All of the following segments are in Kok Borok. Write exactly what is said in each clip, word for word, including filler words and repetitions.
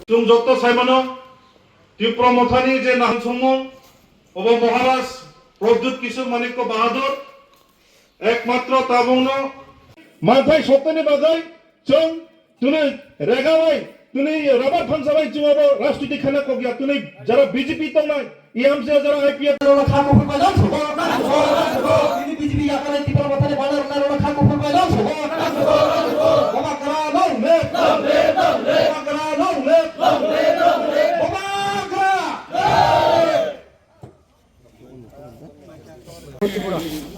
Chwng joto saimano, Tipra Mothani je nahan songmung, obo Maharaj Pradyut Kishore Manikya Bahadur, ekmatro tabungno manthai sotoni bagwi chwng tini regawi, tini rabar thansa bai chwng obo rajniti khana kokya, tini jara B J P tongnai, E M C jara I P F. Rona kha kuphur bai long sobo. Tini B J P yakare Tipra Mothani bana rona, rona kha kuphur bai long sobo. Bubagra long live. Bubagra long live. Bubagra.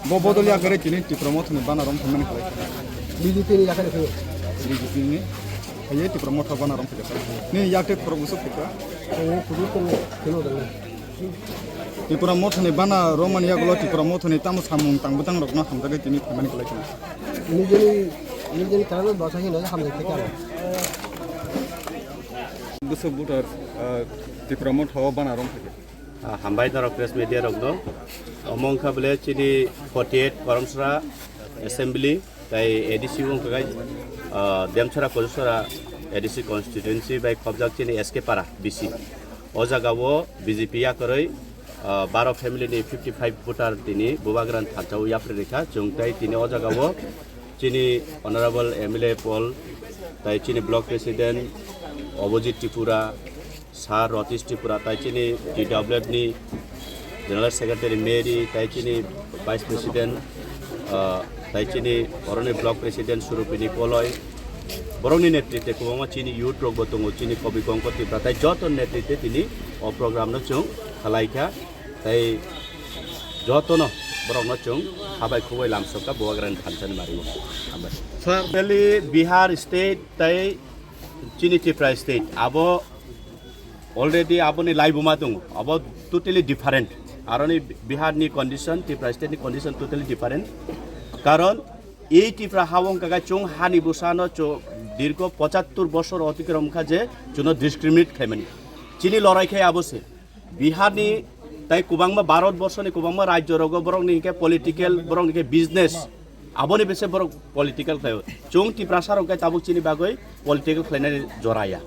Bo bodol yakare tini Tipra Mothani bana rom phaimani khlai. B J P ni yakare phai. B J P ni. Aye Tipra Motha bana rom phai. Ni yakte khorok busu phika. Aye kudu tong kino dang. Tipra Mothani bana romani yagulo Tipra Mothani tamo samung tang bwtang rokno hamjagwi tini phaimani khlai kha. Nijeni, nijeni karano dosa hino hamjak theke aro. Busu butar, ah, Tipra Motha o bana rom phai. Ah, hambai norok press media rokno. Omo wngkha bole chini forty eight Koromsra Assembly tai A D C wngkha kai, ah, Demchara Kojusora A D C constituency bai khobjak chini S K Para B C. O jaga o B J P yakarwi, ah, baro family ni fifty five voter tini Bubagrani thansa o yapri rikha. Chwng tai tini o jaga o chini Honorable M L A Paul tai chini block president Abhijit Tripura, Sir Ratish Tripura, tai chini T W F ni General Secretary Mary, tai chini Vice President, ah, tai chini oroni Block President Surupini Koloi, borokni netritwe kwbangma chini youth rokbo tongo, chini Kobi Kongko Tripura, tai joto netritwe tini o program no chwng khalai kha, tai jotono borokno chwng habai khubui lamsokha Bubagrani thansani maringo. Hambai. Sir, Delhi, Bihar state tai chini Tripura state abo already aboni laibuma tongo, abo totally different. Aroni Bihar ni condition, Tripura state ni condition totally different. Karon ei Tripura ha wngkha khe chwng hani bwsano cho-, dirgo pochattor bosor otikrom kha je chwngno discriminate khaimani. Chini lorai khe abo se. Bihar ni tai kwbangma Bharat borso ni kwbangma rajyo rogo borok ni khe political, borok ni khe business, aboni bese borok political khlaio. Chwng Tiprasa rok khe tabuk chini bagwi political khlainani jora ya.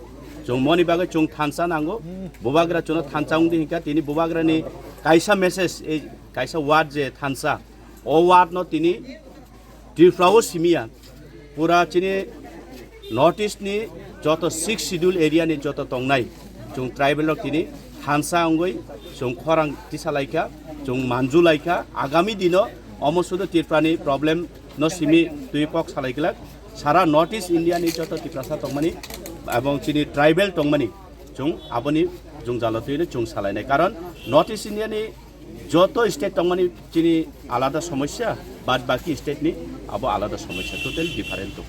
Chwng moni bagwi chwng thansa nango. Bubagra chwngno thansa wngdi hinkha tini Bubagrani kaisa message, ei kaisa word je thansa. O word no tini Tripura o simiya. Pura chini North East ni joto Sixth Schedule area ni joto tongnai chwng tribal rok tini thansa wngwi chwng khorang tisa laikha, chwng manju laikha. Agami dino omo sudu Tripura ni problem no simi twi kok salai glak. Sara North East India ni joto Tiprasa tongmani ebong chini tribal tongmani chwng aboni jwngjalo twi chwng salainai. Karon North East India ni joto state tongmani chini alada somosya, bad baki state ni abo alada somosya, totally different tong.